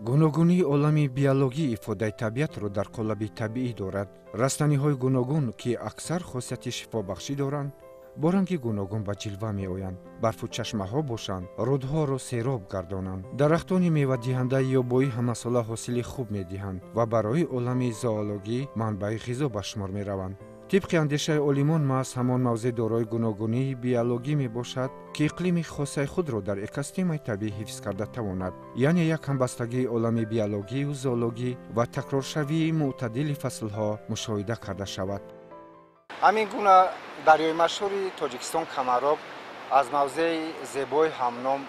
Гуногунии олами биологӣ ифодаи табиатро дар қолаби табиӣ дорад. Растаниҳои гуногун, ки аксар хосияти шифобахшӣ доранд, бо ранги гуногун ба ҷилва меоянд. Барфу чашмаҳо бошанд, рӯдҳоро сероб гардонанд. Дарахтони мевадиҳандаи ёбоӣ ҳамасола ҳосили хуб медиҳанд ва барои олами зоологӣ манбаи ғизо ба шумор мераванд. Тибқи андешаи олимон, маҳз ҳамон мавзеъ дорои гуногунии биологӣ мебошад, ки иқлими хосаи худро дар экосистемаи табиӣ ҳифз карда тавонад, яъне як ҳамбастагии олами биологию зоологӣ ва такроршавии мӯътадили фаслҳо мушоҳида карда шавад. Ҳамин гуна дарёи машҳури Тоҷикистон Камароб аз мавзеи зебои ҳамном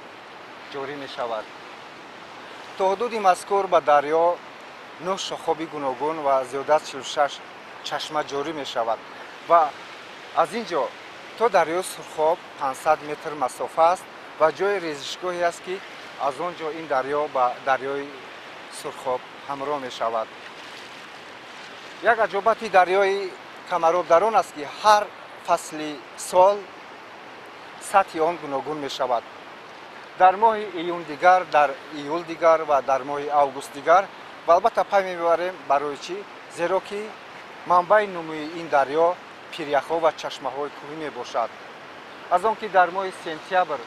ҷорӣ мешавад. То ҳудуди мазкур ба дарё 9 шохоби гуногун ва зиёда аз 46 чашма ҷорӣ мешавад ва аз ин ҷо то дарёи Сурхоб 500 метр масофа аст ва ҷои резишгоҳе аст, ки аз он ҷо ин дарё ба дарёи Сурхоб ҳамроҳ мешавад. Як аҷобати дарёи Камароб дар он аст, ки ҳар фасли сол сатҳи он гуногун мешавад. Дар моҳи июн дигар, дар июл дигар ва дар моҳи август дигар. Ва албатта пай мебарем, барои чӣ? Зеро ки манбаи нумӯи ин дарё пиряхҳо ва чашмаҳои кӯҳӣ мебошад. Аз он ки дар моҳи сентябр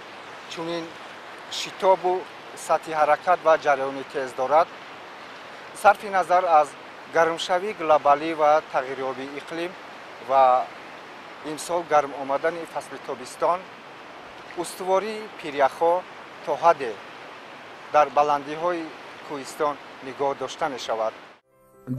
чунин шитобу сатҳи ҳаракат ва ҷараёни тез дорад, сарфи назар аз гармшавии глобалӣ ва тағйирёбии иқлим ва имсол гарм омадани фасли тобистон, устувории пиряхҳо то ҳадде дар баландиҳои кӯҳистон нигоҳ дошта мешавад.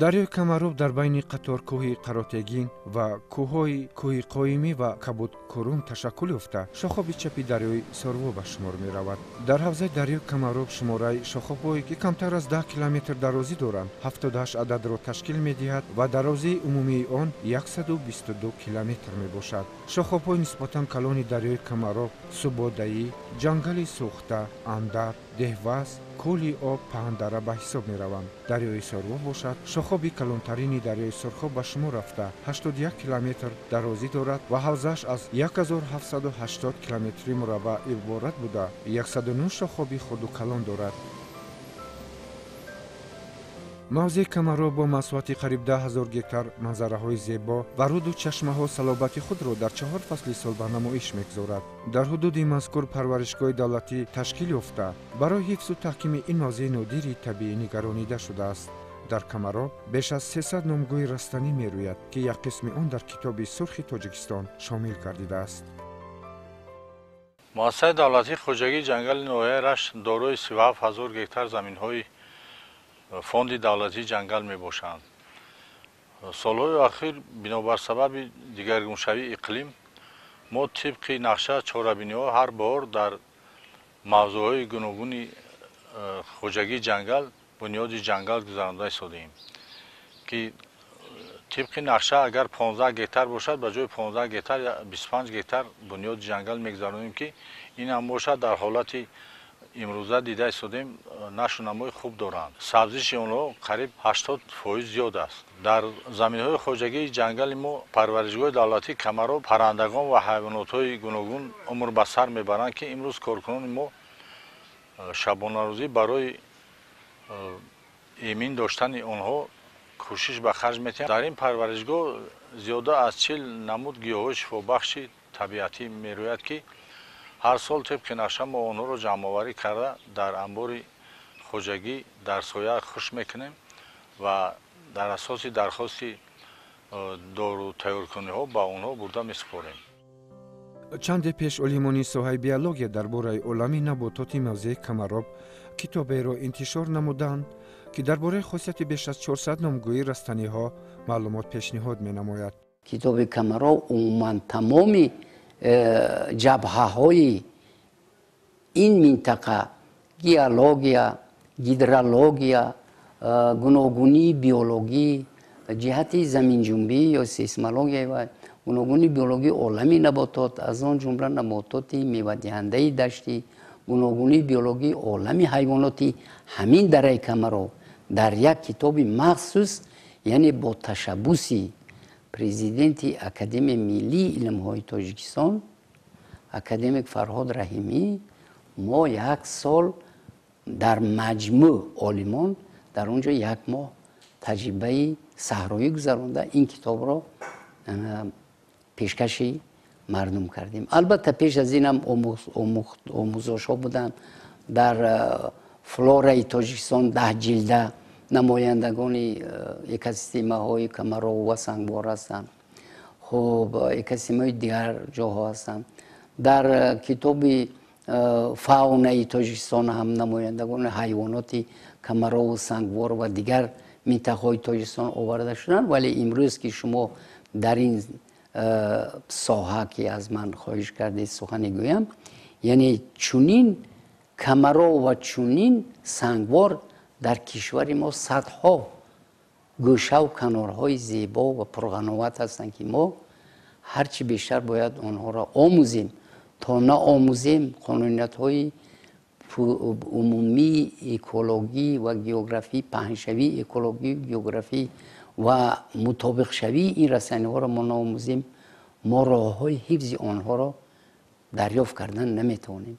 Дарёи Камароб дар байни қаторкӯҳи Қаротегин ва кӯҳҳои кӯҳи Қоимӣ ва Кабудкурум ташаккул ёфта, шохоби чапи дарёи Сорво ба шумор меравад. Дар ҳавзаи дарёи Камароб шумораи шохобҳое, ки камтар аз 10 километр дарозӣ доранд, 78 ададро ташкил медиҳад ва дарозии умумии он 122 километр мебошад. Шохобҳои нисбатан калони дарёи Камароб Субодаӣ, ҷангали сӯхта, Андар, Деҳваз, кӯли об, Паҳндара ба ҳисоб мераванд. Дарёи Сорво бошад, шохоби калонтарини дарёи Сурхоб ба шумор рафта, 81 километр дарозӣ дорад ва ҳавзааш аз 1780 километри мураббаъ иборат буда, 109 шохоби хурду калон дорад. Мавзеи Камароб бо масоҳати қариб 10 000 гектар, манзараҳои зебо ва рӯду чашмаҳо салобати худро дар чаҳор фасли сол ба намоиш мегузорад. Дар ҳудуди мазкур парваришгоҳи давлатӣ ташкил ёфта, барои ҳифзу таҳкими ин мавзеи нодири табиӣ нигаронида шудааст. Дар Камароб беш аз 300 номгӯи растанӣ мерӯяд, ки як қисми он дар Китоби сурхи Тоҷикистон шомил гардидааст. Муассисаи давлатии хоҷагии ҷангали ноҳияи Рашт дорои 37 000 гектар заминҳои фонди давлатии ҷангал мебошанд. Солҳои охир, бинобар сабаби дигаргуншавии иқлим, мо тибқи нақша чорабиниҳо ҳар бор дар мавзӯъҳои гуногуни хоҷагии ҷангал, бунёди ҷангал гузаронда истодаем, ки тибқи нақша агар 15 гектар бошад, ба ҷои 15 гектар 25 гектар бунёди ҷангал мегузаронем, ки ин ҳам бошад, дар ҳолати имрӯза дида истодем, нашу намои хуб доранд. Сабзиши онҳо қариб 80% зиёд аст. Дар заминҳои хоҷагии ҷангали мо, парваришгоҳи давлатии Камароб, паррандагон ва ҳайвонотҳои гуногун умр ба сар мебаранд, ки имрӯз коркунони мо шабонарӯзӣ барои эмин доштани онҳо кӯшиш ба харҷ метиҳанд. Дар ин парваришгоҳ зиёда аз 40 намуд гиёҳҳои шифобахши табиатӣ мерӯяд, ки ҳар сол тибқи нақша мо онҳоро ҷамъоварӣ карда, дар анбори хоҷагӣ дар соя хушк мекунем ва дар асоси дархости дору тайёркуниҳо ба онҳо бурда месупорем. Чанде пеш олимони соҳаи биология дар бораи олами набототи мавзеи Камароб китоберо интишор намуданд, ки дар бораи хосияти беш аз 400 номгӯи растаниҳо маълумот пешниҳод менамояд. Китоби Камароб умуман тамоми ҷабҳаҳои ин минтақа: геология, гидрология, гуногунии биологӣ, ҷиҳати заминҷунбӣ ё сейсмология ва гуногунии биологии олами наботот, аз он ҷумла набототи мевадиҳандаи даштӣ, гуногунии биологии олами ҳайвоноти ҳамин дараи Камароб дар як китоби махсус, яъне бо ташаббуси президенти Академияи миллии илмҳои Тоҷикистон, академик Фарҳод Раҳимӣ, мо як сол Дар маҷмӯъ олимон дар он ҷо як моҳ таҷрибаи саҳроӣ гузаронда ин китобро пешкаши мардум кардем. Албатта, пеш аз инам омӯзошҳо буданд. Дар флораи Тоҷикистон 10 ҷилда намояндагони экосистемаҳои Камаров ва Сангвор ҳастанд. Хуб, экосистемаҳои дигар ҷоҳо ҳастанд. Дар китоби фаунаи Тоҷикистон ҳам намояндагони ҳайвоноти Камарову Сангвор ва дигар минтақаҳои Тоҷикистон оварда шуданд. Вале имрӯз, ки шумо дар ин соҳа, ки аз ман хоҳиш кардед сухане гӯям, яъне чунин Камаров ва чунин Сангвор дар кишвари мо садҳо гӯшаву канорҳои зебо ва пурғановат ҳастанд, ки мо ҳарчи бештар бояд онҳоро омӯзем. То наомӯзем, қонуниятҳои умумии экологӣ ва географӣ, паҳншавии экологӣ, географӣ ва мутобиқшавии ин растаниҳоро мо наомӯзем, мо роҳҳои ҳифзи онҳоро дарёфт кардан наметавонем.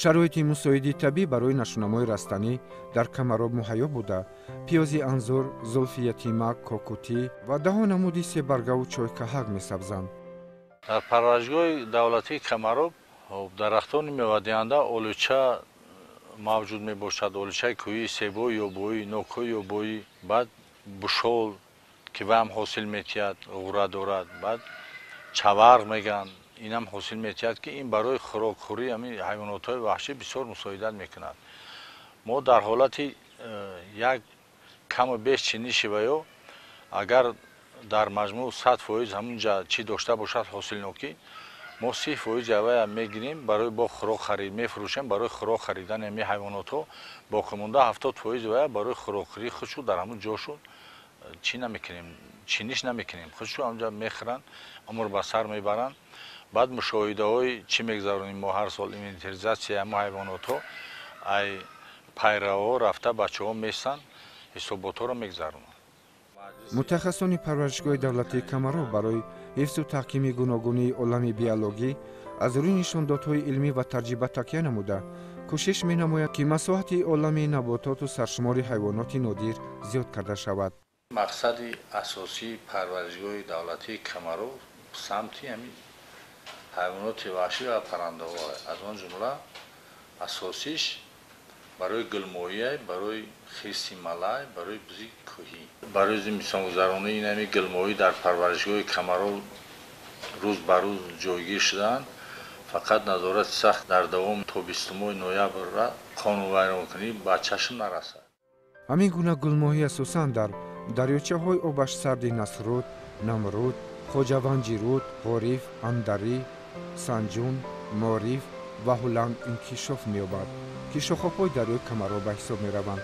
Шароити мусоиди табиӣ барои нашунамои растанӣ дар Камароб муҳайё буда, пиёзи анзур, зулфи ятима, кокутӣ ва даҳо намуди себаргаву чойкаҳак месабзанд. Дар парваришгоҳи давлатии Камароб дарахтони мевадиҳанда олуча мавҷуд мебошад: олучаи кӯҳии, себои ёбоӣ, нокҳои ёбоӣ, баъд бушол, ки вай ҳам ҳосил метиҳад, ғура дорад, баъд чаварғ мегӯянд, инам ҳосил метиҳад, ки ин барои хӯрокхӯрии ҳамин ҳайвонотҳои ваҳшӣ бисёр мусоидат мекунад. Мо дар ҳолати як каму беш чиниши ваё, агар дар маҷмӯъ 100% ҳамунҷа чӣ дошта бошад ҳосилнокӣ, мо 30% авая мегирем, барои бо хӯрок харид мефурӯшем, барои хӯрок харидани ҳамин ҳайвонотҳо. Боқимонда 70% вая барои хӯрокхӯрии худшу дар ҳамун ҷошу чӣ намекунем, чиниш намекунем, худшу ҳамунҷа мехӯранд, умр ба сар мебаранд. Баъд мушоҳидаҳои чӣ мегузаронем мо ҳар сол, инвентаризатсияи ҳамун ҳайвонотҳо, ай пайравҳо рафта бачаҳо месанд, ҳисоботҳоро мегузаронанд. Мутахассисони парваришгоҳи давлатии Камароб барои ҳифзу таҳкими гуногунии олами биологӣ аз рӯи нишондодҳои илмӣ ва таҷриба такя намуда кӯшиш менамояд, ки масоҳати олами набототу саршумори ҳайвоноти нодир зиёд карда шавад. Мақсади асосии парваришгоҳи давлатии Камароб самти ҳамин ҳайвоноти ваҳшӣ ва паррандаҳо, аз он ҷумла асосиш барои гулмоҳия, барои хирси малай, барои бузи кӯҳӣ. Барои зимистонгузаронии ин ҳамин гулмоҳӣ дар парваришгоҳи Камароб рӯз ба рӯз ҷойгир шудаанд. Фақат назорати сахт дар давоми то 20 ноябр қонунвайронкунӣ ба чашм нарасад. Ҳамин гуна гулмоҳӣ асосан дар дарёчаҳои обаш сарди Насруд, Намруд, Хоҷаванҷируд, Ғориф, Андарӣ, Санҷун, Мориф ва Ҳуланд инкишоф меёбад, ки шохобҳои дарёи Камароб ба ҳисоб мераванд.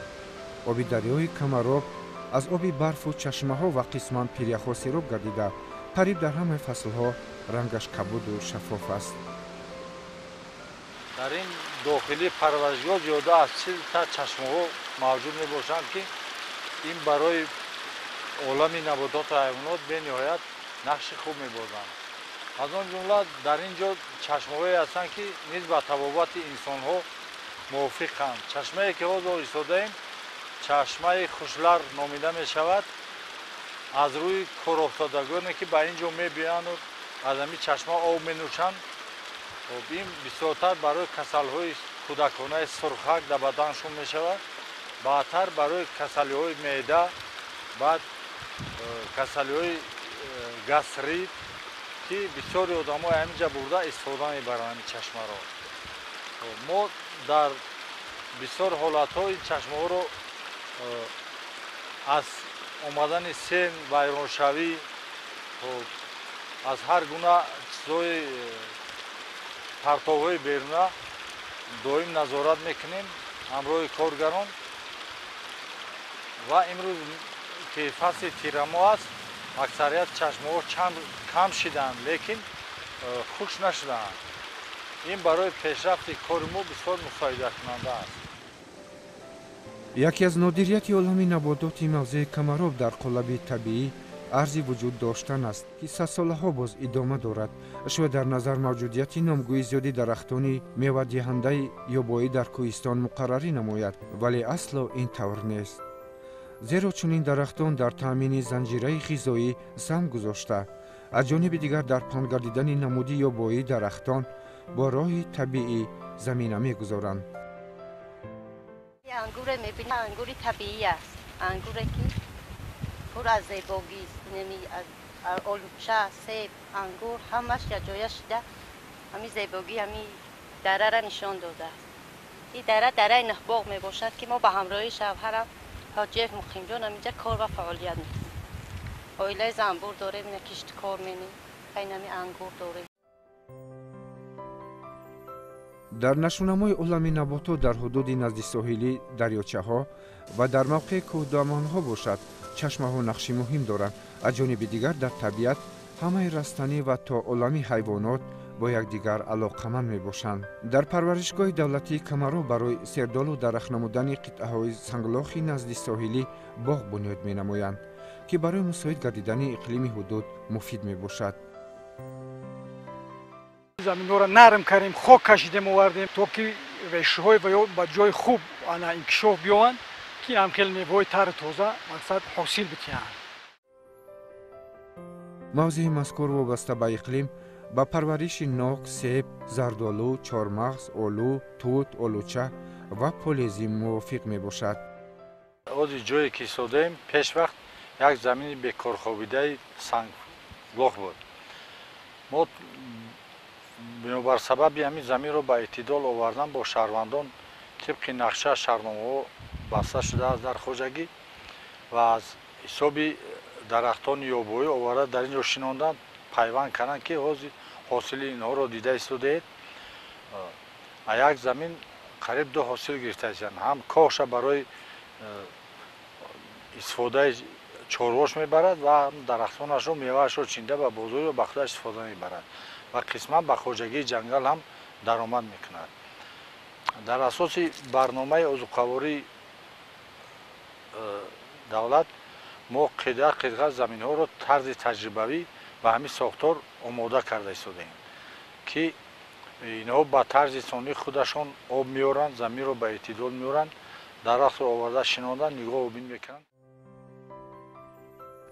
Оби дарёи Камароб аз оби барфу чашмаҳо ва қисман пиряхҳо сероб гардида, қариб дар ҳамаи фаслҳо рангаш кабуду шаффоф аст. Дар ин дохилии парваришгоҳ зиёда аз 40 та чашмаҳо мавҷуд мебошанд, ки ин барои олами набототу ҳайвонот бениҳоят нақши хуб мебозанд. Аз он ҷумла дар ин ҷо чашмаҳое ҳастанд, ки низ ба табобати инсонҳо мувофиқанд. Чашмае, ки ҳозир истодаем, чашмаи Хушлар номида мешавад. Аз рӯи корофтодагоне, ки ба ин ҷо мебиёянду аз ҳамин чашма об менӯшанд, ин бисёртар барои касалҳои кӯдаконаи сурхак дар баданшон мешавад, баъдтар барои касалиҳои меъда, баъд касалиҳои гастрит, ки бисёри одамо ҳамин ҷа бурда истифода мебаранд ҳамин чашмаро. Мо дар бисёр ҳолатҳо ин чашмаҳоро аз омадани сел, вайроншавӣ, аз ҳар гуна чизҳои партовҳои беруна доим назорат мекунем ҳамроҳи коргарон. Ва имрӯз, ки фасли тирамоҳ аст, аксарият чашмаҳо кам шидаанд, лекин хушк нашудаанд. Ин барои пешрафти кори мо бисёр мусоидаткунанда аст. Яке аз нодирияти олами набототи мавзеи Камароб дар қолаби табиӣ Арзи вуҷуд доштан аст, ки садсолаҳо боз идома дорад. Шояд дар назар мавҷудияти номгӯи зиёди дарахтони мевадиҳандаи ёбоӣ дар кӯҳистон муқаррарӣ намояд, вале асло ин тавр нест. Зеро чунин дарахтон дар таъмини занҷираи ғизоӣ саҳм гузошта, аз ҷониби дигар дар паҳнгардидани намуди ёбоии дарахтон бо роҳи табиӣ замина мегузоранд. Ангуре мебинам, ангури табиӣ аст. Ангуре ки пур аз зебогист, олуча, себ, ангур ҳамаш якҷоя шуда ҳамин зебогӣ ҳамин дарара нишон додааст. Ин дара дараи Нахбоғ мебошад, ки мо ба ҳамроҳии шавҳарам Ҳоҷиев Муқимҷон ҳаминҷа кор ва фаъолият мекунем. Оилаи занбур дорем, ина киштикор менем, ҳами ангур дорем. Дар нашунамои олами наботот дар ҳудуди назди соҳилӣ дарёчаҳо ва дар мавқеи кӯҳдоманҳо бошад, чашмаҳо нақши муҳим доранд. Аз ҷониби дигар дар табиат ҳамаи растанӣ ва то олами ҳайвонот бо якдигар алоқаманд мебошанд. Дар парваришгоҳи давлатии Камароб барои сердолу дарахт намудани қитъаҳои санглохи назди соҳилӣ боғ бунёд менамоянд, ки барои мусоид гардидани иқлими ҳудуд муфид мебошад. Заминҳоро нарм кардем, хок кашидем, овардем, то ки решаҳои ва ё ба ҷои хуб ана инкишоф биёванд, ки ҳам хеле меваҳои тару тоза мақсад ҳосил битиҳанд. Мавзеи мазкур вобаста ба иқлим ба парвариши нок, себ, зардолу, чормағз, олу, тут, олуча ва полези мувофиқ мебошад. Ози ҷое ки истодаем, пешвақт як замини бекорхобидаи санглох буд. Мо бинобар сабаби ҳамин заминро ба эътидол овардан бо шаҳрвандон тибқи нақша шаҳрномаҳо баста шудааст дар хоҷагӣ ва аз ҳисоби дарахтони ёбоӣ оварда дар ин ҷо шинонданд, пайванд карданд, ки ҳозир ҳосили инҳоро дида истодаед. Як замин қариб ду ҳосил гирифта истанд. Ҳам коҳша барои истифодаи чорвош мебарад ва ҳам дарахтонашро меваашро чинда ба бозор ба худаш истифода мебарад ва қисман ба хоҷагии ҷангал ҳам даромад мекунад. Дар асоси барномаи озуқавории давлат мо қитъа қитъа заминҳоро тарзи таҷрибавӣ ба ҳамин сохтор омода карда истодаем, ки инҳо ба тарзи сонии худашон об меоранд, заминро ба эътидол меоранд, дарахтро оварда шинонда нигоҳубин мекунанд.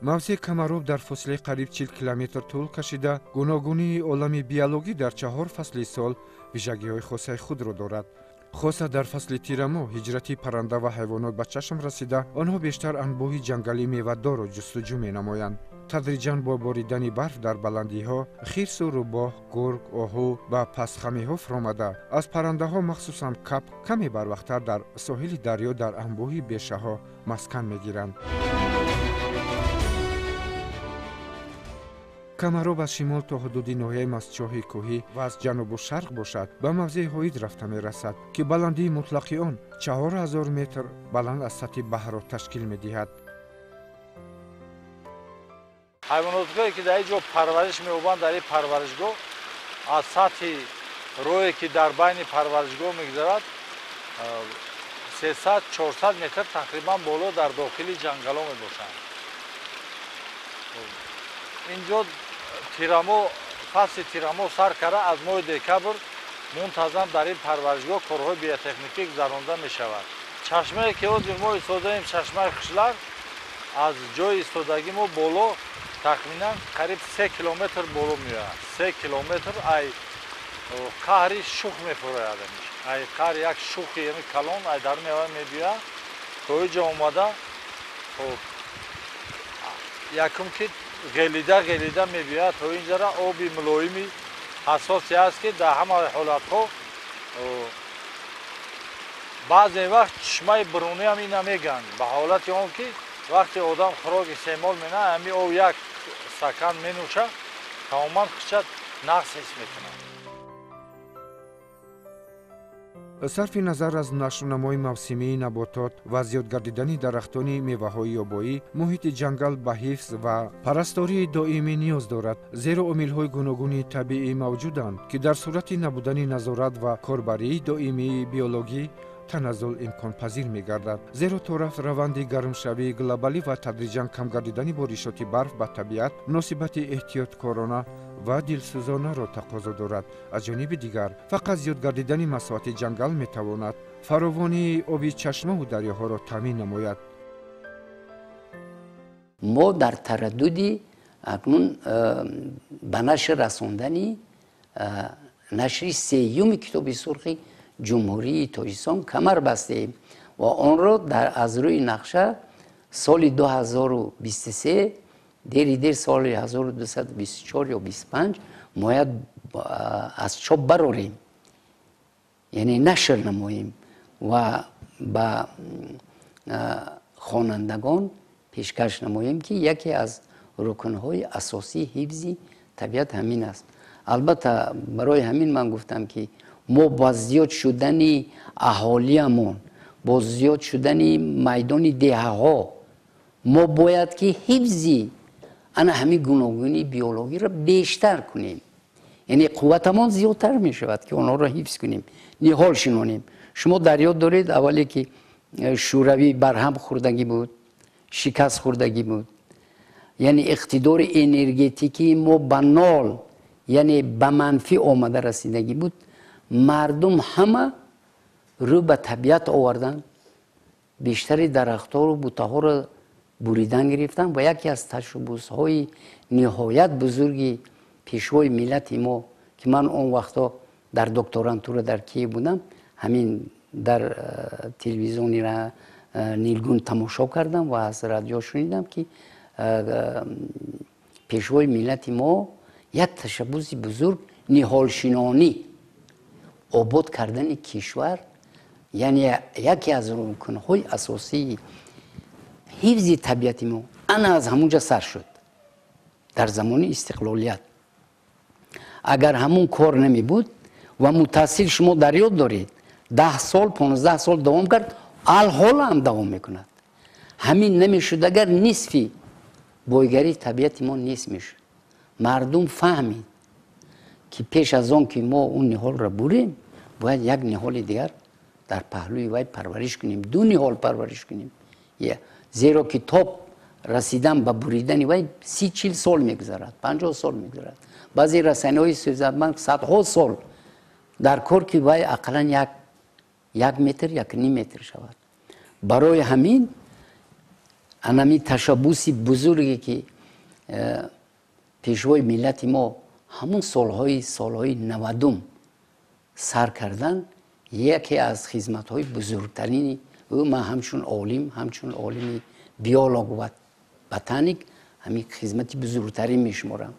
Мавзеи Камароб дар фосилаи қариб 40 километр тӯл кашида, гуногунии олами биологӣ дар чаҳор фасли сол вижагиҳои хосаи худро дорад. Хоса дар фасли тирамоҳ ҳиҷрати парранда ва ҳайвонот ба чашм расида, онҳо бештар анбӯҳи ҷангали мевадорро ҷустуҷӯ менамоянд. Тадриҷан бо боридани барф дар баландиҳо хирсу рӯбоҳ, гург, оҳу ба пастхамиҳо фуромада, аз паррандаҳо махсусан кап каме барвақттар дар соҳили дарё дар анбӯҳи бешаҳо маскан мегиранд. Камароб аз шимол то ҳудуди ноҳияи Мастчоҳи кӯҳӣ ва аз ҷанубу шарқ бошад, ба мавзеи ҳоид рафта мерасад, ки баландии мутлақи он 4000 метр баланд аз сатҳи баҳрро ташкил медиҳад. Ҳайвонотҳое ки дар ин ҷо парвариш меёбанд, дар ин парваришгоҳ аз сатҳи роҳе ки дар байни парваришгоҳ мегузарад 300-400 метр тақрибан боло дар дохили ҷангалҳо мебошанд. Инҷо тирамо, фасли тирамо сар карда аз моҳи декабр мунтазам дар ин парваришгоҳ корҳои биотехникӣ гузаронда мешавад. Чашмае ки ҳозир мо истодаем, чашмаи Қишлақ, аз ҷои истодагӣ мо боло тахминан қариб 3 километр боло меояд. 3 километр ай қаҳри шух мефурояд. Ай қаҳри як шухи яъне калон ай дар мева мебиёяд. То инҷо омада хоб якум ки ғелида ғелида мебиёяд то инҷара оби мулоими ҳассосе аст, ки дар ҳама ҳолатҳо баъзе вақт чишмаи бурунӣ ҳам ина мегӯянд, ба ҳолати он ки вақте одам хӯрок истеъмол менамояд, ҳамин об як стакан менӯшад, тамоман худша нағз ҳис мекунад. Сарфи назар аз нашунамои мавсимии наботот ва зиёд гардидани дарахтони меваҳои ёбоӣ, муҳити ҷангал ба ҳифз ва парастории доимӣ ниёз дорад, зеро омилҳои гуногуни табиӣ мавҷуданд, ки дар сурати набудани назорат ва корбарии доимии биологӣ таназзул имконпазир мегардад. Зеро то рафт раванди гармшавии глобалӣ ва тадриҷан кам гардидани боришоти барф ба табиат муносибати эҳтиёткорона ва дилсӯзонаро тақозо дорад. Аз ҷониби дигар, фақат зиёд гардидани масоҳати ҷангал метавонад фаровонии оби чашмаву дарёҳоро таъмин намояд. Мо дар тараддуди акнун ба нашр расондани нашри сеюми китоби сурхи Ҷумҳурии Тоҷикистон камар бастеем ва онро аз рӯи нақша соли 2023, дери дер соли 1224 ё 25 бояд аз чоп барорем, яъне нашр намоем ва ба хонандагон пешкаш намоем, ки яке аз рукнҳои асосии ҳифзи табиат ҳамин аст. Албатта, барои ҳамин ман гуфтам, ки мо бо зиёд шудани аҳолиямон, бо зиёд шудани майдони деҳаҳо, мо бояд ки ҳифзи ана ҳамин гуногунии биологиро бештар кунем. Яъне қувватамон зиёдтар мешавад, ки онҳоро ҳифз кунем, ниҳол шинонем. Шумо дар ёд доред, аввале ки Шӯравӣ барҳам хӯрдагӣ буд, шикаст хӯрдагӣ буд, яъне иқтидори энергетикии мо ба нол, яъне ба манфӣ омада расидагӣ буд. Мардум ҳама рӯ ба табиат оварданд, бештари дарахтҳору бутаҳоро буридан гирифтанд ва яке аз ташаббусҳои ниҳоят бузурги пешвои миллати мо, ки ман он вақтҳо дар докторантура дар Киев будам, ҳамин дар телевизиони Нилгун тамошо кардам ва аз радио шунидам, ки пешвои миллати мо як ташаббуси бузург ниҳолшинонӣ, обод кардани кишвар, яъне яке аз рукнҳои асосии ҳифзи табиати мо ана аз ҳамунҷа сар шуд дар замони истиқлолият. Агар ҳамун кор намебуд ва мутасил, шумо дар ёд доред, 10 сол, 15 сол давом кард, алҳол ҳам давом мекунад. Ҳамин намешуд, агар нисфи бойгарии табиати мо нест мешуд. Мардум фаҳмид, ки пеш аз он ки мо он ниҳолро бурем, бояд як ниҳоли дигар дар паҳлӯи вай парвариш кунем, ду ниҳол парвариш кунем, зеро ки то расидан ба буридани вай 30-40 сол мегузарад, 50 сол мегузарад. Баъзе расаниҳои сӯзадманд садҳо сол дар кор, ки вай ақаллан як метр, 1,5 метр шавад. Барои ҳамин анами ташаббуси бузурге, ки пешвои миллати мо ҳамун солҳои 90 сар кардан, яке аз хизматҳои бузургтарини ӯ, ман ҳамчун олим, ҳамчун олими биолог ва ботаник, ҳамин хизмати бузургтарин мешуморам.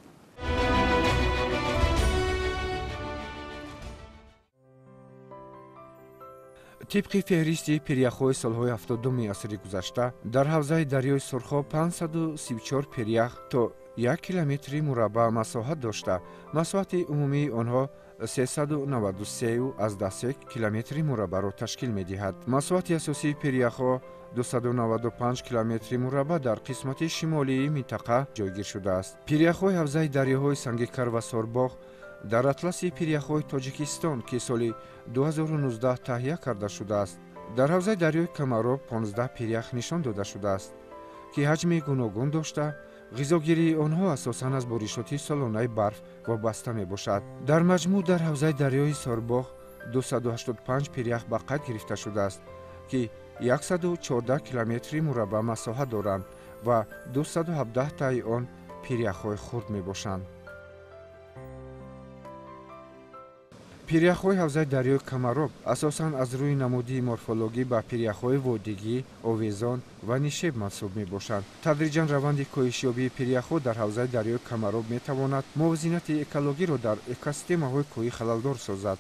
Тибқи феҳристи пиряхҳои солҳои 70-уми асри гузашта, дар ҳавзаи дарёи Сурхоб 534 пирях то 1 километри мураббаъ масоҳат дошта, масоҳати умумии онҳо 393,3 километри мураббаъро ташкил медиҳад. Масоҳати асосии пиряхҳо 295 километри мураббаъ дар қисмати шимолии минтақа ҷойгир шудааст. Пиряхҳои ҳавзаи дарёҳои Сангикар ва Сорбоғ дар атласи пиряхҳои Тоҷикистон, ки соли 2019 таҳия карда шудааст, дар ҳавзаи дарёи Камароб 15 пирях нишон дода шудааст, ки ҳаҷми гуногун дошта, ғизогирии онҳо асосан аз боришоти солонаи барф вобаста мебошад. Дар маҷмӯъ дар ҳавзаи дарёи Сорбоғ 285 пирях ба қайд гирифта шудааст, ки 114 километри мураббаъ масоҳат доранд ва 217 таи он пиряхҳои хурд мебошанд. Пиряхҳои ҳавзаи дарёи Камароб асосан аз рӯи намудии морфологӣ ба пиряхҳои водигӣ, овезон ва нишеб мансуб мебошанд. Тадриҷан раванди коҳишёбии пиряхҳо дар ҳавзаи дарёи Камароб метавонад мувозинати экологиро дар экосистемаҳои кӯҳӣ халалдор созад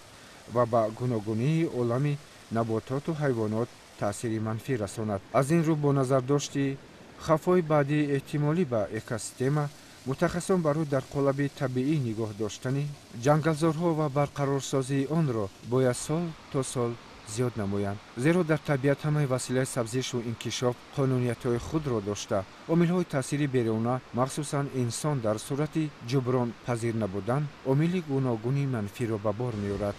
ва ба гуногунии олами набототу ҳайвонот таъсири манфӣ расонад. Аз ин рӯ, бо назардошти хавфҳои баъдии эҳтимолӣ ба экосистема, мутахассисон барои дар қолаби табиӣ нигоҳ доштани ҷангалзорҳо ва барқарорсозии онро бояд сол то сол зиёд намоянд, зеро дар табиат ҳамаи василаи сабзишу инкишоф қонуниятҳои худро дошта, омилҳои таъсири беруна, махсусан инсон, дар сурати ҷубронпазир набудан, омили гуногуни манфиро ба бор меорад.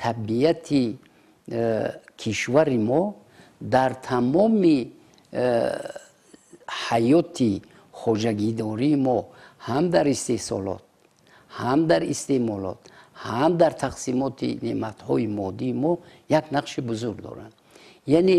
Табиати кишвари мо дар тамоми ҳаёти хоҷагидории мо, ҳам дар истеҳсолот, ҳам дар истеъмолот, ҳам дар тақсимоти неъматҳои моддии мо як нақши бузург доранд, яъне